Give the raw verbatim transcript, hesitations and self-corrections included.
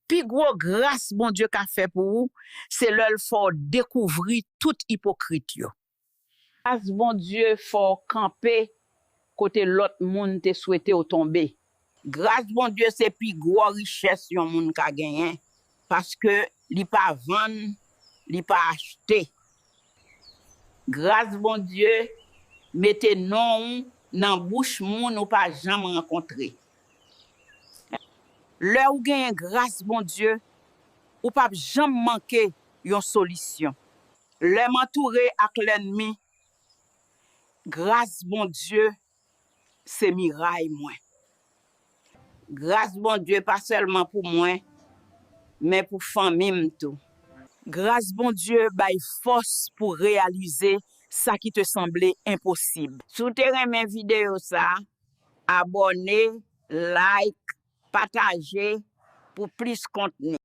Pi gwo gras Bondye ka fè pou ou, se lè l fè w dekouvri tout ipokrit yo. Gras Bondye fè w kanpe kote lòt moun te swete w tonbe. Gras Bondye se pi gwo richès yon moun ka genyen, paske li pa vann, li pa achte. Gras Bondye mete non w nan bouch moun ou pa janm rankontre. Lè ou genyen gras Bondye, ou p ap janm manke yon solisyon. Lè m antoure ak lènmi, gras Bondye se miray mwen. Gras Bondye pa sèlman pou mwen, men pou fanmi m tou. Gras Bondye bay fòs pou reyalize sa ki te sanble enposib. Si w te renmen videyo sa, abòne, like, pataje pou plis kontni.